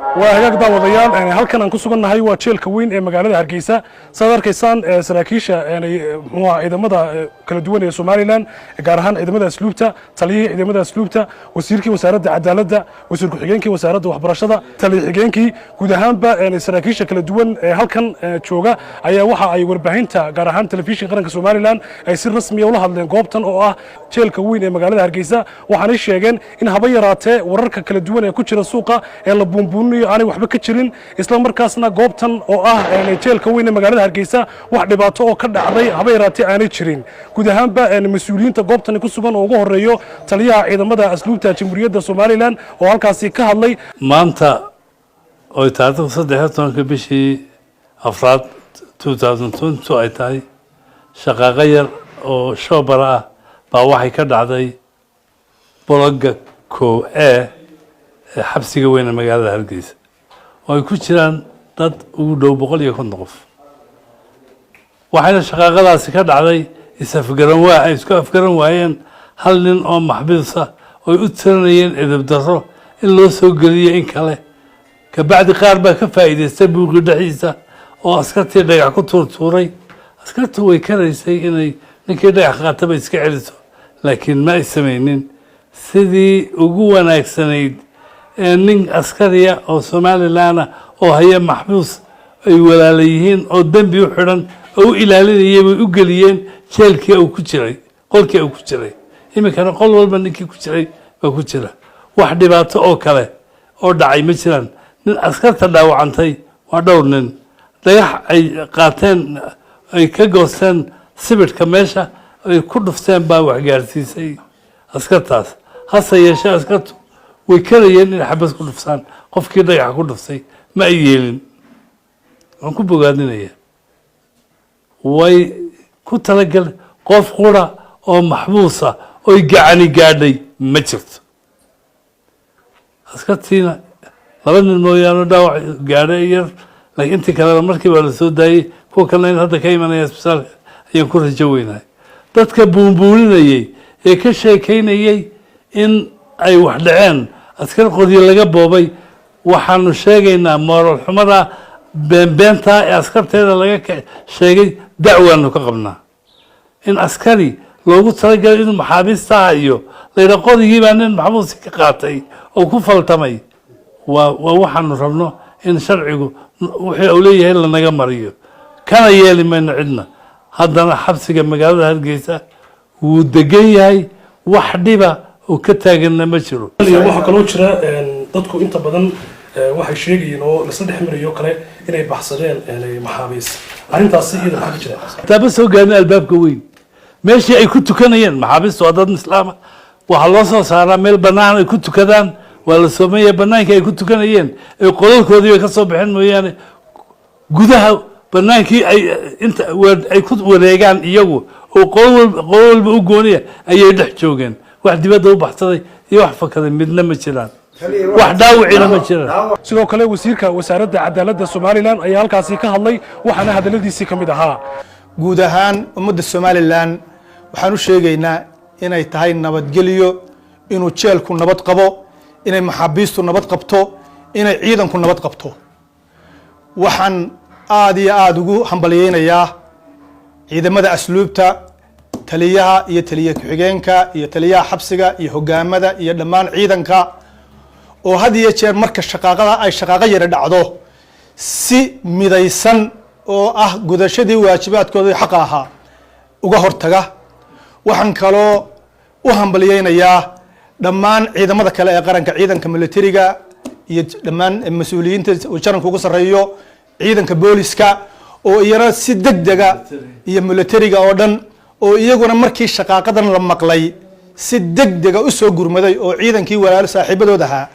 Waa hagaag, daawadayaal. Halkan aan ku sugannahay waa jeelka weyn ee magaalada Hargeysa. Saad arkaysaan, saraakiisha, muxuu ahaa, ciidamada kala duwan ee Somaliland, gaar ahaan ciidamada asluubta, taliyihii ciidamada asluubta, wasiirkii wasaaradda cadaaladda, wasiir ku-xigeenkii wasaaradda waxbarashada, taliye xigeenkii, guud ahaanba saraakiisha kala duwan ee halkan jooga ayaa waxa ay warbaahinta, gaar ahaan Telefishin Qaranka Somaliland, ay si rasmiya ula hadleen goobtan oo ah jeelka weyn ee magaalada Hargeysa. Waxaanay sheegeen in haba yaraatee wararka kala duwan ee ku jira suuqa ee la buunbuuninayo aanay waxba ka jirin, isla markaasna goobtan oo ah jeelka weyn ee magaalada Hargeysa wax dhibaato oo ka dhacday haba yaraatee aanay jirin. Guud ahaanba mas-uuliyiinta goobtani ku sugan oo ugu horeeyo taliyaha ciidamada asluubta Jamhuuriyadda Somaliland oo halkaasi ka hadlay. Maanta oy taariikhdu 13-ka bishii afraad 2022 ay tahay, shaqaaqo yar oo shoobara ah baa waxay ka dhacday bologa 1A ee xabsiga weyn ee magaalada Hargeysa, oo ay ku jiraan dad ugu dhow 150 qof. Waxayna shaqaaqadaasi ka dhacday is-afgaran waa ay isku afgaran waayeen hal nin oo maxbuusa oy u tirinayeen edeb darro in loo soo geliyo in kale. Kabacdi qaar baa ka faa'iidaystay buuqii dhexdiisa oo askartii dhagax ku tuurtuuray. Askartu way karaysay inay ninkii dhagax qaataba iska celiso, laakiin ma ay samaynin. Sidii ugu wanaagsanayd ee nin askariya oo Somaliland ah oo haya maxbuus ay walaala yihiin oo dembi u xidhan oo u ilaalinayay bay u geliyeen jeelkii uu ku jiray, qolkii uu ku jiray. Iminkana qol walba ninkii ku jiray baa ku jira. Wax dhibaato oo kale oo dhacay ma jiraan. Nin askarta dhaawacantay waa dhowr nin, dhagax ay qaateen, ay ka goosteen sibidhka meesha ay ku dhufteen baa waxgaarsiisay askartaas. Hase yeeshee askartu way karayeen inay xabad ku dhufsaan qofkii dhagaxa ku dhuftay, ma ay yeelin. Waan ku bogaadinaya, way ku talagal. Qof qura oo maxbuusa oy gacani gaadhay ma jirto. Askartiina laba nin mooyaane dhaawac gaadhay yar, laakiin intii kalena markii baa la soo daayey. Kuwa kalena in hadda ka imanaya isbitaalka ayaan ku rajo weynahay. Dadka buunbuuninayey ee ka sheekeynayey in ay wax dhaceen, askar qoryo laga boobay, waxaanu sheegaynaa moral xumada beenbeentaa ee askarteeda laga sheegay. Dacwaanu ka qabnaa in askari loogu talagalay inuu maxaabiista hayo layidha qorigii baa nin maxbuusi ka qaatay oo ku faltamay. Waa waxaanu rabno in sharcigu wixii uu leeyahay lanaga mariyo, kana yeeli mayno cidna. Haddana xabsiga magaalada Hargeysa wuu degan yahay, wax dhiba oo ka taaganna ma jiro. Waxaa kaloo jira dadku inta badan waxay sheegayeen oo lasla dhex marayo kale inay baxsadeen maxaabiis. Arrintaasi iyada maxaa ka jira? Taaba soo gaarnay albaabka weyn meeshii ay ku tukanayeen. Maxaabiistu waa dad islaama, waxaa loo soo saaraa meel banaan ay ku tukadaan. Waa la soomaya. Banaankii ay ku tukanayeen ay qolalkoodii bay ka soo baxeen mooyaane, gudaha banaankii ay inta ay ku wareegaan iyagu oo qolo walba u gooniya ayay dhex joogeen. Wax dibadda u baxsaday iyo wax fakaday midna ma jiraan, wax dhaawiciina ma jiraan. Sidoo kale wasiirka wasaaradda cadaaladda Somaliland ayaa halkaasi ka hadlay, waxaana hadalladiisii ka mid ahaa: Guud ahaan ummadda Somaliland waxaan u sheegaynaa inay tahay nabadgelyo, inuu jeelku nabad qabo, inay maxaabiistu nabad qabto, inay ciidanku nabad qabto. Waxaan aada iyo aada ugu hambalyeynayaa ciidamada asluubta, taliyaha iyo taliye ku-xigeenka iyo taliyaha xabsiga iyo hogaamada iyo dhammaan ciidanka oo had iyo jeer marka shaqaaqada ay shaqaaqo yara dhacdo si midaysan oo ah gudashadii waajibaadkoodii xaqa ahaa uga hortaga. Waxaan kaloo u hambalyeynayaa dhammaan ciidamada kale ee qaranka, ciidanka militariga iyo dhammaan mas-uuliyiinta uu jaranka ugu sarreeyo, ciidanka booliska oo iyana si deg dega iyo militariga oo dhan oo iyaguna markii shaqaaqadan la maqlay si deg dega u soo gurmaday oo ciidankii walaalo saaxiibadood ahaa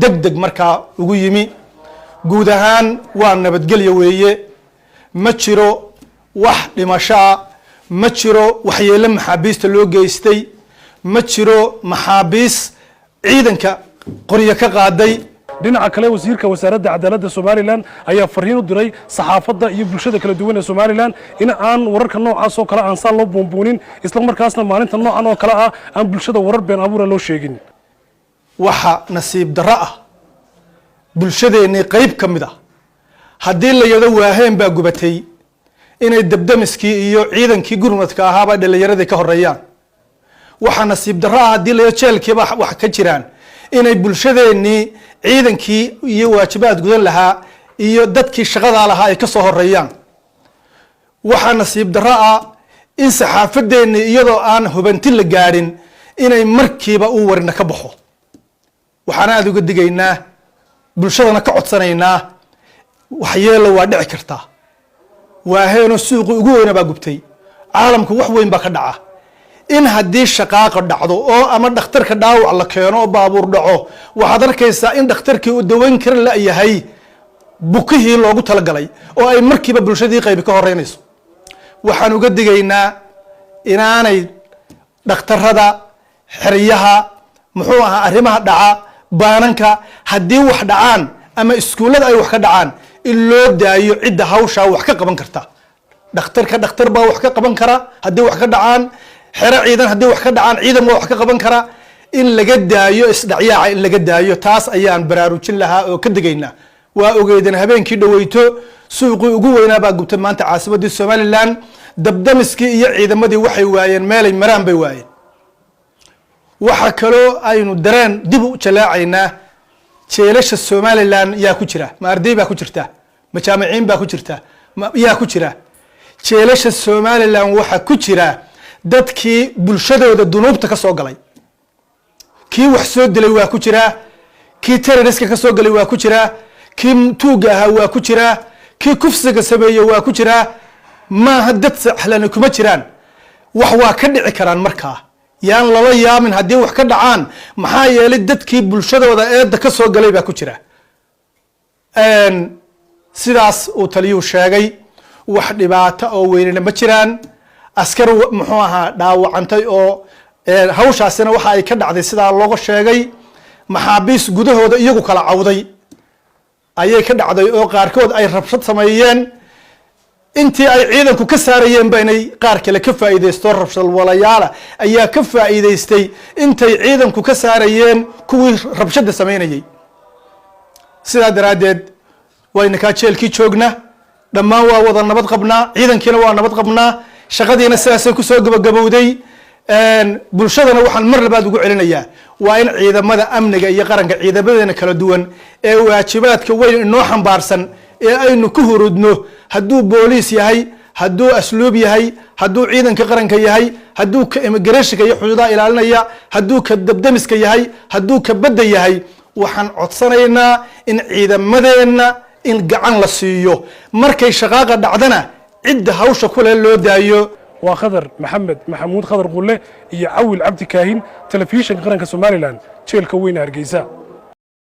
deg deg markaa ugu yimi. Guud ahaan waa nabadgelyo weeye. Ma jiro wax dhimasho ah, ma jiro waxyeelo maxaabiista loo geystay, ma jiro maxaabiis ciidanka qoryo ka qaaday. Dhinaca kale, wasiirka wasaaradda cadaaladda Somaliland ayaa fariin u diray saxaafadda iyo bulshada kala duwan ee Somaliland in aan wararka noocaas oo kale aan saan loo buunbuunin, isla markaasna maalinta noocan oo kale ah aan bulshada warar been abuura loo sheegin. Waxa nasiib darro ah Bulshadeennii qeyb ka mid ah, haddii la yado Waaheen baa gubatay, inay dabdamiskii iyo ciidankii gurmadka ahaaba dhallinyaradii ka horeeyaan. Waxaa nasiib darro ah, haddii la yado jeelkiiba wax ka jiraan, inay bulshadeennii ciidankii iyo waajibaad gudan lahaa iyo dadkii shaqadaa lahaa ay ka soo horeeyaan. Waxaa nasiib darro ah in saxaafadeennii, iyadoo aan hubanti la gaadhin, inay markiiba uu warina ka baxo. Waxaana aada uga digaynaa, bulshadana ka codsanaynaa, waxyeelo waa dhici kartaa. Waaheenoo suuqii ugu weyna baa gubtay, caalamku wax weyn baa ka dhaca. In haddii shaqaaqa dhacdo oo ama dhakhtarka dhaawac la keeno oo baabuur dhaco, waxaad arkaysaa in dhakhtarkii uu daweyn kara la-yahay bukihii loogu talagalay oo ay markiiba bulshadii qaybi ka horeynayso. Waxaan uga digaynaa inaanay dhakhtarada, xeryaha, muxuu ahaa, arrimaha dhaca, baananka haddii wax dhacaan ama iskuullada ay wax ka dhacaan, in loo daayo cidda hawshaa wax ka qaban karta. Dhakhtarka dhakhtar baa wax ka qaban kara. Haddii wax ka dhacaan xero ciidan, haddii wax ka dhacaan ciidan baa wax ka qaban kara. In laga daayo isdhacyaaca, in laga daayo, taas ayaan baraarujin lahaa oo ka digaynaa. Waa ogeydeen habeenkii dhaweyto suuqii ugu weynaa baa gubtay maanta caasimadii Somaliland. Dabdamiskii iyo ciidamadii waxay waayeen meelay maraan bay waayeen. Waxa kaloo aynu dareen dib u jalaacaynaa jeelasha Somaliland. Yaa ku jira? Ma arday baa ku jirta? Ma jaamiciin baa ku jirta? Ma yaa ku jira jeelasha Somaliland? Waxaa ku jira dadkii bulshadooda dunuubta ka soo galay. Kii wax soo dilay waa ku jiraa, kii terrorist ka ka soo galay waa ku jiraa, kii tuugga ahaa waa ku jiraa, kii kufsiga sameeye waa ku jiraa. Maaha dad sahlani kuma jiraan. Wax waa ka dhici karaan. Markaa yaan lala yaabin haddii wax ka dhacaan, maxaa yeelay dadkii bulshadooda eedda ka soo galay baa ku jira. Sidaas uu taliyuhu sheegay, wax dhibaato oo weynina ma jiraan. Askar, muxuu ahaa, dhaawacantay oo hawshaasina waxa ay ka dhacday sidaa looga sheegay, maxaabiis gudahooda iyagu kala cawday ayay ka dhacday oo qaarkood ay rabshad sameeyeen. Intii ay ciidanku ka saarayeen ba inay qaar kale ka faa'iidaysto, rabshadwalayaala ayaa ka faa'iidaystay intay ciidanku ka saarayeen kuwii rabshadda samaynayay. Sidaa daraaddeed wayna kaa jeelkii joogna, dhammaan waa wada nabad qabnaa, ciidankiina waa nabad qabnaa, shaqadiina sidaasay kusoo gabagabowday. Bulshadana waxaan mar labaad ugu celinayaa, waa in ciidamada amniga iyo qaranka, ciidamadeena kala duwan ee waajibaadka weyn inoo xambaarsan ee aynu ku hurudno, hadduu booliis yahay, hadduu asluub yahay, hadduu ciidanka qaranka yahay, hadduu ka immigration ka iyo xuduudaha ilaalinaya, hadduu ka dabdamiska yahay, hadduu ka badda yahay, waxaan codsanaynaa in ciidamadeenna in gacan la siiyo. Markay shaqaaqa dhacdana cidda hawsha kule loo daayo. Waa Khadar Maxamed Maxamuud, Khadar Qulle, iyo Cawil Cabdi Kaahin, Telefishinka Qaranka Somaliland, jeelka weyne Hargeysa.